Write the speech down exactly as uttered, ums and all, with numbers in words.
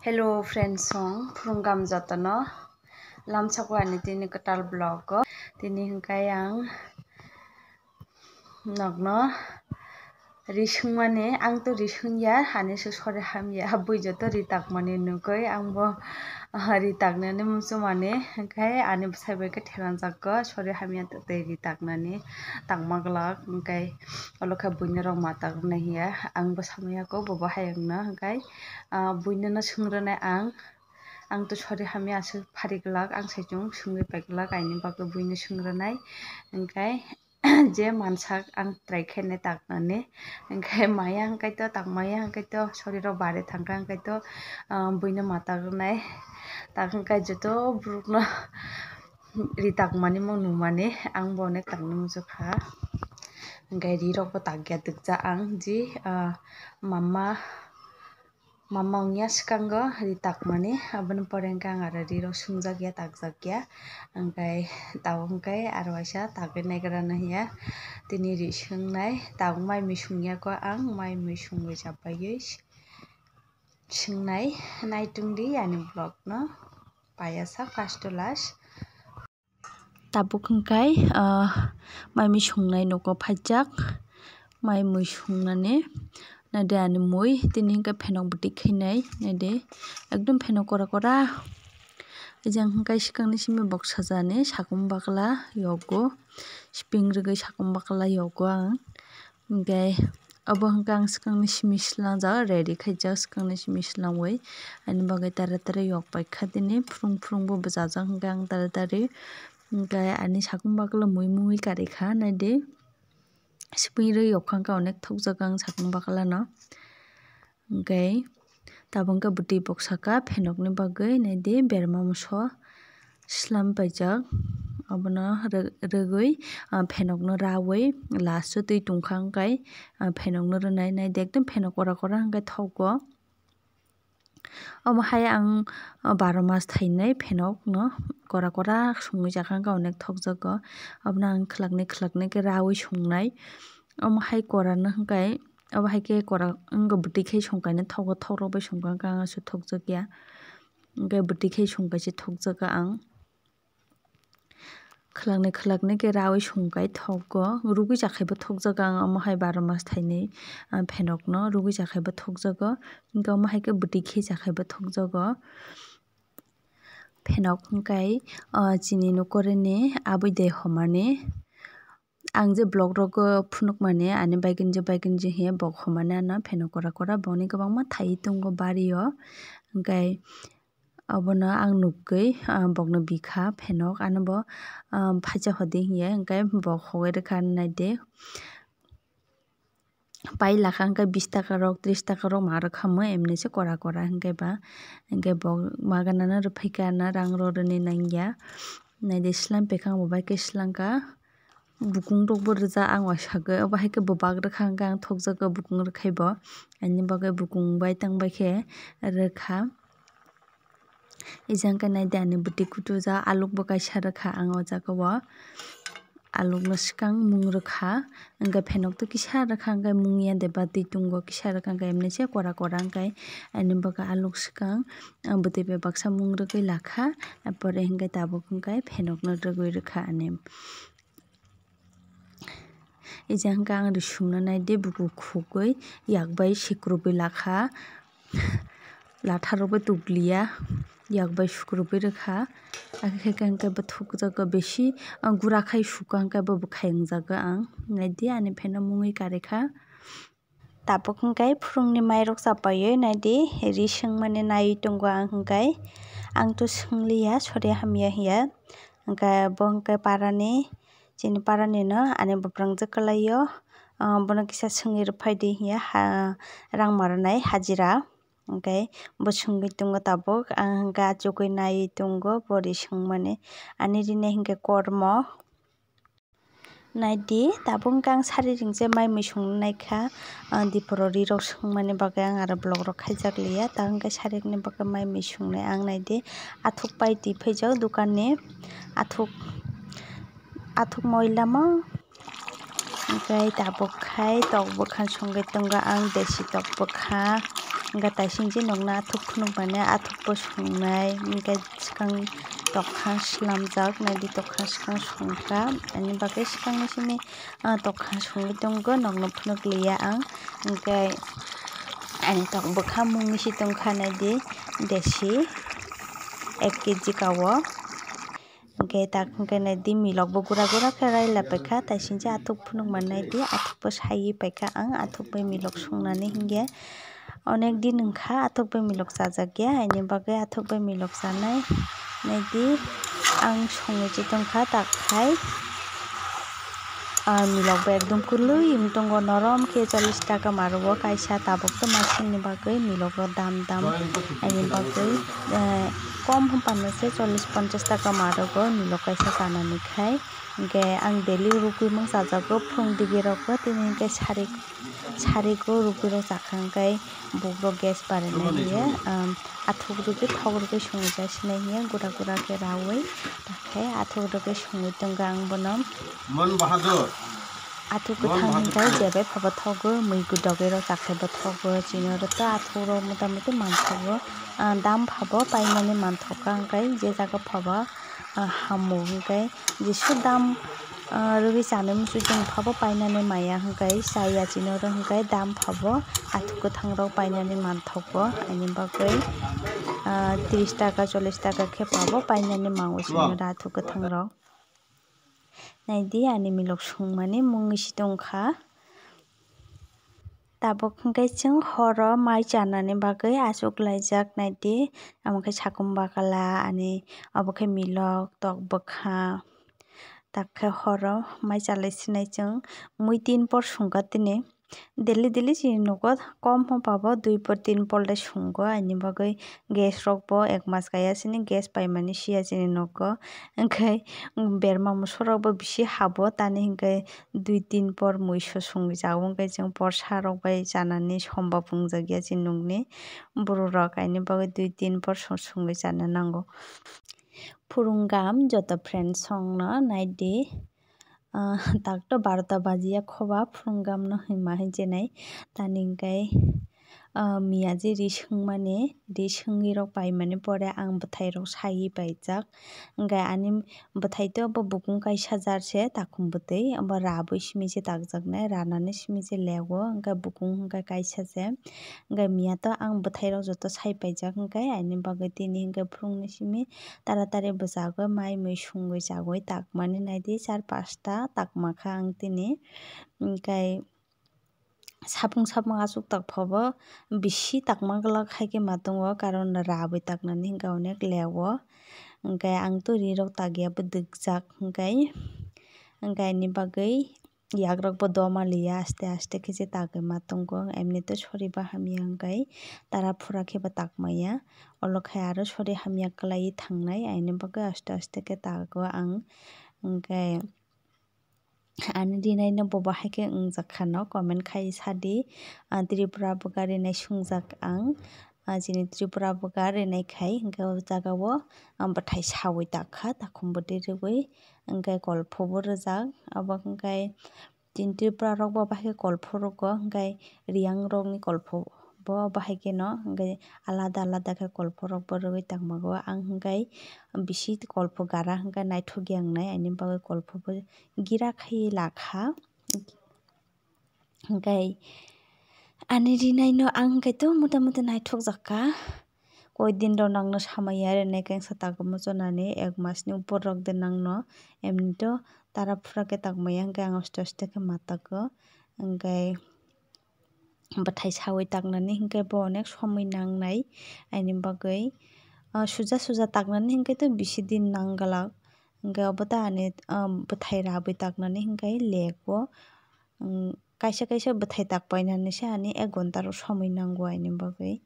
Hello friends, song phurungam jotono lamsako ani tini kwtal vlog o. Tini hwnkhe ang nokno ri swngmani, ang to ri swngya, ani se sori hamya, bui joto ri takmani nugwi ang bo ri taknani muchumani, hwnkhe ani bwsai bai khe thelangjak go sori hamya tei ri taknani tangma glak, hwnkhe olo khe buini rok ma tak rwnai hiya ang bo samaya kho, bo bo hayungno hwnkhe buini no swng rwnai ang. Ang to sori hamya aswk phari glak, ang saichung swngwi pai glak, aini bagwi buino swng rwnai. Hwnkhe je mansak ang try khainai taknani, hwnkhe maya hwnkhe to, tak maya hwnkhe to, sori rok bare thangkha hwnkhe to, ah, buino ma tak rwnai. Tak hwnkhe joto borokno ri takmani mo numani, ang bo onek taknai muchukha. Hwnkhe ri rok bo takya twkjak ang, ji, ah, mama. Mama wngya swkango ri takmani, aboni pore hwnkhe ang aro ri rok swngjakya, takjakya, hwnkhe tabuk hwnkhe aro waisa tagwi naigra no hiya, tini ri swngnai, tabuk mai mui swngyakho ang, mai mui sungwi chapaiwi swngnai, naitungdi ani vlog no paiya sa first to last. Tabuk hwnkhe, ah, mai mui sungnai nogo phaijak, mai mui sungnani, naidi ani mui, tini hwnkhe phenok bwtwi khainai, naidi ekdom phenok kora kora. Ejang hwnkhe swkangni simi boksa jani sakung bakla yogo, siping rwgwi sakung bakla yogo ang. Hwnkhe obo hwnkhe ang swkangni simi swnamjak, ready khaijak swkangni simi swnamwi. Ani bagwi tara tara yok paikha tini, phurung phurung bo bwchajak hwnkhe ang tara tari. Hwnkhe ani sakung bakla mui mungwi karikha, naidi. Sipingrwi yok kha hwnkhe onek thokjak ang sakung baklano. Hwnkhe tabuk hwnkhe bwtwi boksa kha phenokni bagwi, naidi berma moso slam paijak. Obono rw-, rwgwi, ah, phenokno rawi last o twi tongkha hwnkhe, ah, phenokno rwnai, naidi ekdom phenok kora kora hwnkhe thogo. Omo hai ang, ah, baro mas thainai phenokno kora kora sungwi chakha hwnkhe onek thokjago. Obono ang khwlaknwi khwlaknwi khe rawi sungnai. Omo hai kora no hwnkhe, obo hai khe kora wngkha bwtwi khe songkainai thogo, thokrok bai songkha hwnkhe ang aswk thokjakya. Hwnkhe bwtwi khe songkai se thokjago ang. Khwlaknwi khwlaknwi khe rawi songkai thogo, rwgwi chakhaibo thokjago ang omo hai baro mas thainwi, ah, phenokno rwgwi chakhaibo thokjago. Hwnkhe omo hai khe bwtwi khe chakhaibo thokjago. Phenok hwnkhe, ah, chini nukoreni abui de homani. Ang je vlog rogo phunukmani ani baikenji baikenji hiya bok homani ano phenok kora kora boni kwbangma thai tongo bario. Hwnkhe obono ang nukgwi, ah, bokno bikha phenok ano bo, ah, phaisa hodi hiya hwnkhe bok hogwi rwkha naidi. Pai lakha hwnkhe bish taka rok, trish taka rok ma rwkha mo, emni se kora kora hwnkhe ba. Hwnkhe bo ma ganano rwphaikha, ano rang rw rwni nangya. Naidi slam pekha ang bo bai khe slangkha. Bukung rok bo rwjak ang uaisagwi. Obo hai khe bwbak rwkha hwnkhe ang thokjagwi bukung rwkhai bo. Ani bagwi bukung bai tang bai khe rwkha. Ejang khe naidi ani bwtwi kutujak, aluk bo kaisa rwkha ang o jaga o. Aluk no swkang mung rwkha, hwnkhe phenok to kisa rwkha, hwnkhe mung ya de ba twi tongo kisa rwkha, hwnkhe emni se kora kora hwnkhe ani bagwi aluk swkang, ah, bwtwi bai baksa mung rwgwi lakha, ah, pore hwnkhe tabuk hwnkhe phenok no rwgwi rwkha ani. Ejang khe ang ri sumna naidi buku khugwi yak bai sikrubwi lakha. Latharok bai tukliya, yak bai sukrubwi rwkha. Akhe khe hwnkhe bo thukjago bisi, ah, gura khai sukha hwnkhe bo bwkhai wngjago ang. Naidi ani pheno mungwi karikha. Tabuk hwnkhe phurungni mairok chapaiwi naidi ri swngmani naiwi tongo ang hwnkhe. Ang to swngliya, sori hamya hiya. Hwnkhe bo hwnkhe parani, chini parani no ani bwprangjak kwlaio. Ah, bono kisa swngwi rwphaidi hiya, ha, rang ma rwnai hajira. Hwnkhe bo swngwi tongo tabuk, ang hwnkhe achugwi naiwi tongo bo ri swngmani. Ani rinai hwnkhe kormo. Naidi, tabuk hwnkhe ang sari ringse mai mui songna naikha. Ah, diporo ri rok swngmani bagwi ang aro vlog rok khaijak liya. Ta hwnkhe sari rokni bagwi mai mui songnai ang naidi. Athuk pai twi phaijak dokanni. Athuk, athuk moilamo. Hwnkhe tabuk khai tok bwkha songwi tongo ang, desi tok bwkha. Hwnkhe taisingchi nokna athuk phunukmani athukbo songnai, hwnkhe swkang tokha slamjak, naidi tokha swkang songkha, ani bagwi swkangni simi, ah, tokha songwi tongo, nokno phunukliya ang, hwnkhe ani tok bwkha mungwi si tongkha, naidi desi ek kg kao. Hwnkhe tak hwnkhe naidi milokbo gura gura khe railai paikha, taisingchi athuk phunukmani naidi, athukbo saiwi paikha ang, athuk bai milok songnani hinkhe onek din wngkha athuk bai milok chajakya, ani bagwi athuk bai milok chanai. Naidi ang songwi si tongkha tak khai. Ah, milok bo ekdom kwlwi wng tongo, norom khe chollish taka ma rwo kaisa, tabuk tei masingni bagwi milogo dam dam, ani bagwi, eh, kom hwnphano se chollish ponchash taka ma rwgo milok kaisa chanani khai. Hwnkhe ang daily rukui mung chajago, phung digi rokbo tini hwnkhe sari, sarigo rukui rok chakha hwnkhe. Bukrok gas barinai hiye, um, athuk rwgwi thok rwgwi songwi jasinai hiye gura gura khe raui, takhe athuk rwgwi songwi tongo ang bono. Mon Bahadur. Athuk kwthang hwnkhe jebai phabo thogo, mui gudogwi rok chakhe bo thogo, chini oro to athuk rok mota moti manthogo, ah, dam phabo painani manthoka hwnkhe je jaga phabo, ah, hamo hwnkhe jesu dam. Ah, rwgwi chanwi muchungtwi phabo painani maya hwnkhe chaya chini oro hwnkhe dam phabo athuk kwthang rok painani manthogo, ani bagwi, ah, tris taka chollish taka khe phabo painani mango chini oro athuk kwthang rok. Naidi ani milok songmani mungwi si tongkha. Tabuk hwnkhe chwng horo mai chanani bagwi achuk laijak naidi, amo khe sakum bakala ani, obo khe milok, tok bwkha, tak khe horo mai chalai sinai chwng mui tin por songkha tini. Daily daily chini nogo kom hwnba bo dui por tin por le songo, ani bagwi gas rok bo ek mas kaya sini gas paimani siya chini nogo, hwnkhe berma moso rok bo bisi habo tani hwnkhe. Dui tin por muiso songwi jago, hwnkhe chwng porsa rok bai chanani somba phunukjakya chini nokni borok rok, haini bagwi dui tin por songwi chana nango. Phurungam joto friends songno naidi, ah, takto barota bajiya khoba phurungam no hinma hinjinai tani hwnkhe. Ah, miya je ri swngmani, ri swngwi rok paimani pore ang bwthai rok saiwi paijak. Hwnkhe ani bwthai to bo bukung kaisa jar se takhum bwtwi, obo rabwi simi se takjaknai, ranani simi se lego, hwnkhe bukung hwnkhe kaisa se. Hwnkhe miya to ang bwthai rok joto sai paijak, hwnkhe ani bagwi tini hwnkhe phurungni simi taratari bwchagwi mai mui sungwi chagwi takmani naidi char pasta takma kha ang tini, hwnkhe. Sapung sapung aswk tak phabo bisi takma glak hai khe ma tongo, karon rabwi taknani hwnkhe onek lego. Hwnkhe ang to ri rok takya bwdwkjak hwnkhe, hwnkhe ani bagwi yak rok bo doma liya, aste aste khe se takwi ma tongo. Emni to sori ba hamya hwnkhe tara phura khe bo takmaya, olo khai aro sori hamya kwlaiwi thangnai, aini bagwi aste aste khe tago ang. Hwnkhe. Ani rinai no bo bahai khe wngjak khano comment khai sadi. Ah, Tripura buga rinai sungjak ang. Ah, chini Tripura buga rinai khai hwnkhe o jaga o, ah, bwthai sawi tak kha, takhum bwtwi rwui hwnkhe kolpho bo rwjak. Abo hwnkhe chini Tripura rok bo bahai khe kolpho rwgo, hwnkhe Riyang rokni kolpho bo bahai kheno hwnkhe alada alada khe kolpho rok bo rwgwi tangmago. Ang hwnkhe bisi kolpho gara hwnkhe naithokya wngnai, ani bagwi kolpho bo gira khai lakha. Hwnkhe ani rinai no ang hwnkhe to mota moti naithok jakha. Koi din rok nangno samaya rinai khe wngsa takhumu chonani, ek mas ni upor rok de nangno, emni to tara phura khe takmaya hwnkhe ang aste aste khe ma tago. Hwnkhe. Bwthai sawi taknani hwnkhe bo onek somoi nangnai, aini bagwi, ah, suja suja taknani hwnkhe to bisi din nang glak, hwnkhe obo to ani, ah, bwthai rabwi taknani hwnkhe lego, um, kaisa kaisa bwthai tak painani se ani ek ghonta rok somoi nango aini bagwi.